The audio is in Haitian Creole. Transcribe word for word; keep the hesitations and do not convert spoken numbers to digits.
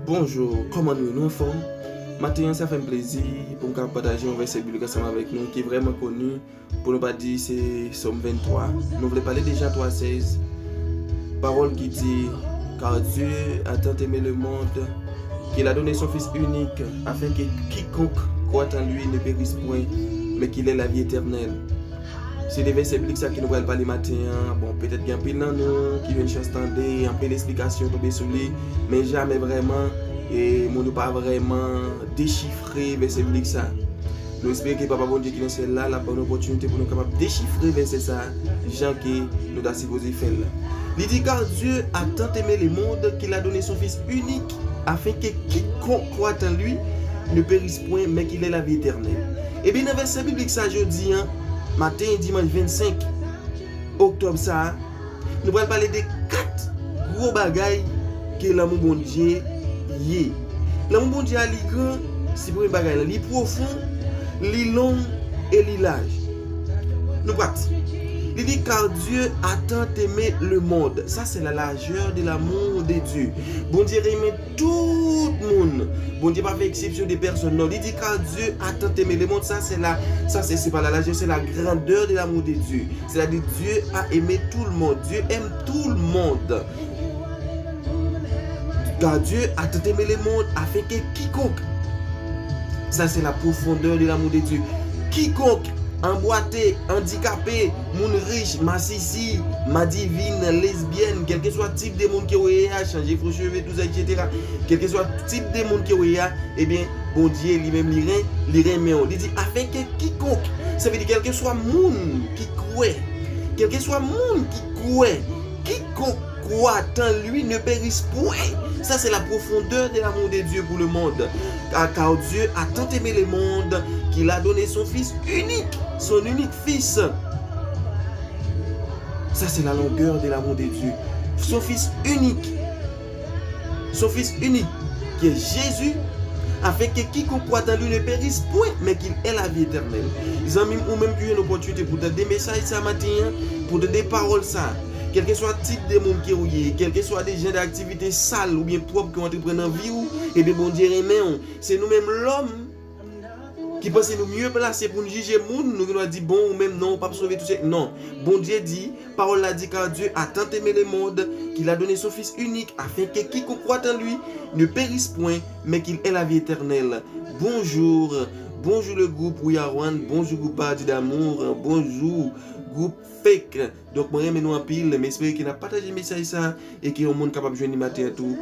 Bonjou, kòman nou ye? Nou anfòm? Maten an, sa fè m plezi pou m kapab pataje yon vèsè biblik ansanm avèk nou ki vrèman koni, pou nou pa di se Sòm venntwa. Nou vle pale de Jan twa sèz, pawòl ki di, Car Dieu a tant aimé le monde qu'il a donné son Fils unique, afin que quiconque croit en lui ne périsse point, mais qu'il ait la vie éternelle. Se de vèsè biblik sa ke nou pral pale maten an. Bon, petèt gen anpil nan nou ki jwenn chans tande, anpil esplikasyon tonbe sou li, men jamè vrèman, e moun yo pa vrèman dechifre vèsè biblik sa. Nou espere ke Papa Bondye ki nan syèl la, l ap ban nou opòtinite pou nou kapab dechifre vèsè sa, jan ke nou ta sipoze fè l la. Li di, Car Dieu a tant aimé le monde qu'il a donné son Fils unique, afin que quiconque croit en lui ne périsse point, mais qu'il ait la vie éternelle. Ebyen, nan vèsè biblik sa jodi an, maten dimanch vennsenk oktòb sa a, nou pral pale de kat gwo bagay ke lanmou Bondye ye. Lanmou Bondye a, li gran, se premye bagay la. Li pwofon, li long e li laj. Nou pati. Li di, Car Dieu a tant aimé le monde. Ça, c'est la largeur de l'amour de Dieu. Bondye renmen tout moun. Bondye pa fè eksepsyon de pèsonn, non. Li di, Car Dieu a tant aimé le monde. Ça, c'est la, ça, c'est, c'est pas la largeur, c'est la grandeur de l'amour de Dieu. C'est-à-dire, Dieu a aimé tout le monde. Dieu aime tout le monde. Car Dieu a tant aimé le monde afin que quiconque. Ça, c'est la profondeur de l'amour de Dieu. Quiconque, anbwate, andikape, moun rich, masisi, madivin, lesbyèn, kèlkeswa tip de moun ke w ye a, chanje fo cheve, tout sa, et cetera. Kèlkeswa tip de moun ke w ye a, ebyen, Bondye li menm li ren, li renmen w. Li di, afin que quiconque, sa vle di kèlkeswa moun ki kwè, kèlkeswa moun ki kwè, quiconque croit en lui ne périsse point. Ça, c'est la profondeur de l'amour de Dieu pour le monde. Car, car Dieu a tant aimé le monde qu'il a donné son Fils unique, son unique Fils. Ça, c'est la longueur de l'amour de Dieu. Son Fils unique. Son Fils unique, qui est Jésus, afin que quiconque croit en lui ne périsse point, mais qu'il ait la vie éternelle. Zanmi m, ou menm ki jwenn opòtinite pou tande mesaj sa maten an, pou tande pawòl sa, kèlkeswa tip de moun ke w ye, kèlkeswa de jan de aktivite sal oubyen pwòp ke w antreprann nan vi w, ebyen, Bondye renmen w. Se nou menm lòm ki panse nou mye plase pou n jije moun, nou gen dwa di, bon, ou menm non, ou p ap sove, tout se, non. Bondye di, pawòl la di, car Dieu a tant aimé le monde qu'il a donné son Fils unique, afin que quiconque croit en lui ne périsse point, mais qu'il ait la vie éternelle. Bonjour, bonjour le groupe We Are One, bonjour group Paradis d'amour, bonjour group Fake. Donk, mwen renmen nou anpil, m espere ke n ap pataje mesaj sa e ke yon moun kapab jwenn li maten an tou.